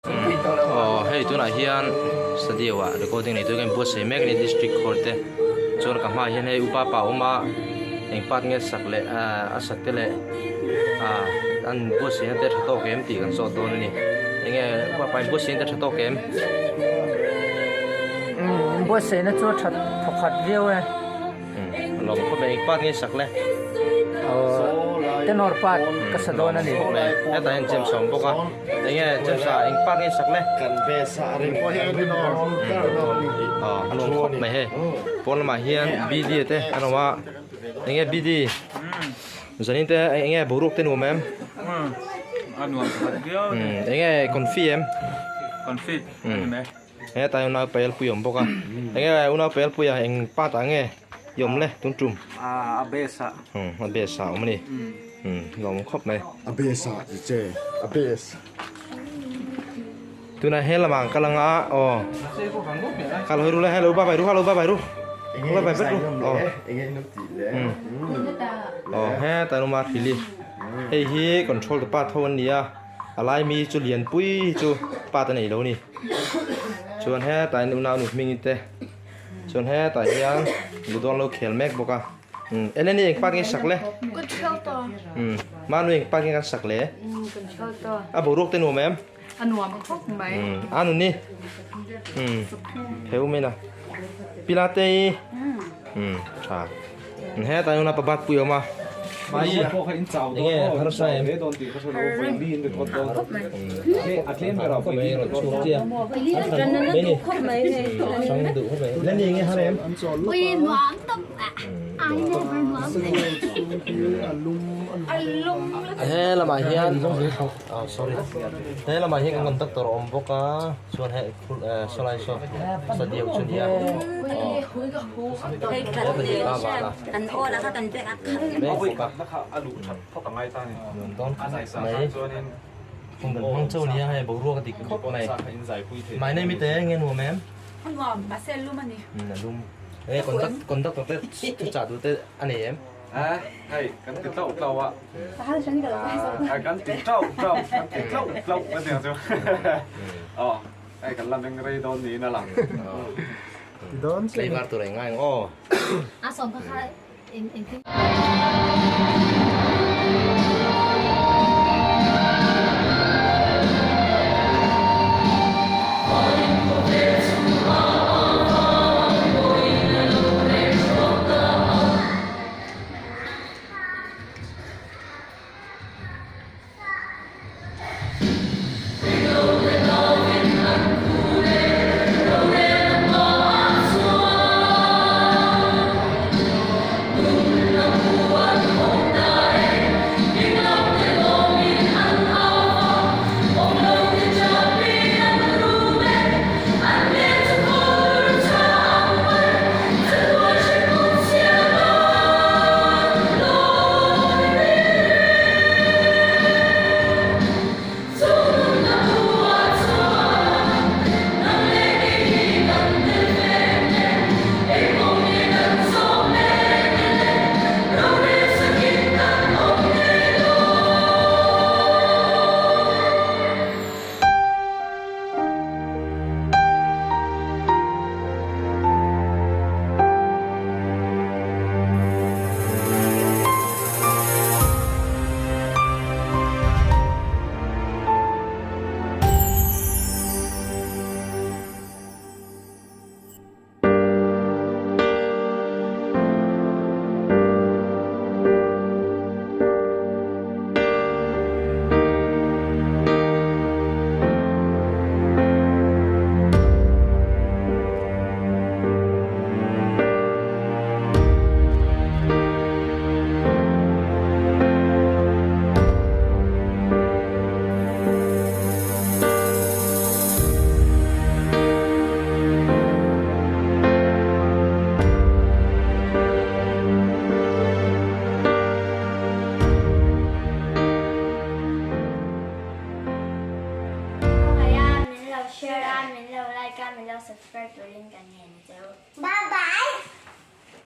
Aw hei tunah hian studio ah recording nei tur hian buatsaih mek a ni district court te chuan ka hmaah hian hei upa pa a awm a eng part nge sak leh ahh a sak te leh ahh an buatsaihna te tha tawk em tih kan zawt dawn a ni enge upa pa in buatsaihna te tha tawk em? Umm buatsaihna chu a tha thawkhat viau e. A lawm khawp mai, eng part nge sak le? Aw tenor part ka sa dawn a ni. Hetah hian James a awm bawk a, eng nge James a eng part nge sak le? Kan best a ring Aw a lawm khawp mai hei, pawn lamah hian BD te an awm a, eng nge BD? Zanin te eng nge boruak te nuam em? A nuam khat viau. Eng nge confi em? Confi a ni mai. Hetah hian unau Paelpui a awm bawk a, enge unau Paelpuia eng part ah nge i awm le tun tum? A base ah. A base ah a awm a ni. Lawm khawp mai. A base ah ti che, a base. Tunah he lamah an kal anga aw. Kal hawi ru le, hello bye bye ru, hello bye bye ru. Enge Bye bye ru. Aw. Enge in ti le. Aw hetah an awm a hrili. Hei hi control part ho an ni a. A lai mi chu lian pui hi chu part a nei lo a ni chuan hetah hian unau nu hming te chuan hetah hian ludo an lo khel mek bawk a umm Eleni eng part nge sak le umm Manu eng part nge kan sak le a boruak te nuam em a nuam khawp mai umm a nuni umm pheu mai na Pilate i umm tha. Hetah hian a bat pui a awm a enge harsa em he lamah hian oh sorry he lamah hian kan conductor a awm bawk a chuan hei sawlai saw studio chu a ni a My name is te nge nuam em? Nuam, mahse lum a ni. A lum. Enge conductor te thuchah duh te a nei em? Hei, kan ti tlauh tlauh a. Kan ti tlauh tlauh, kan ti tlauh tlauh a nia chu. Aw, hei kan la meng rei dawn niin a lang. Tleivar tur a ingai ang aw. A sawm kha kha engtin. Khawngaih a, min lo share a, min lo like a, min lo subscribe turin kan ngen cheu.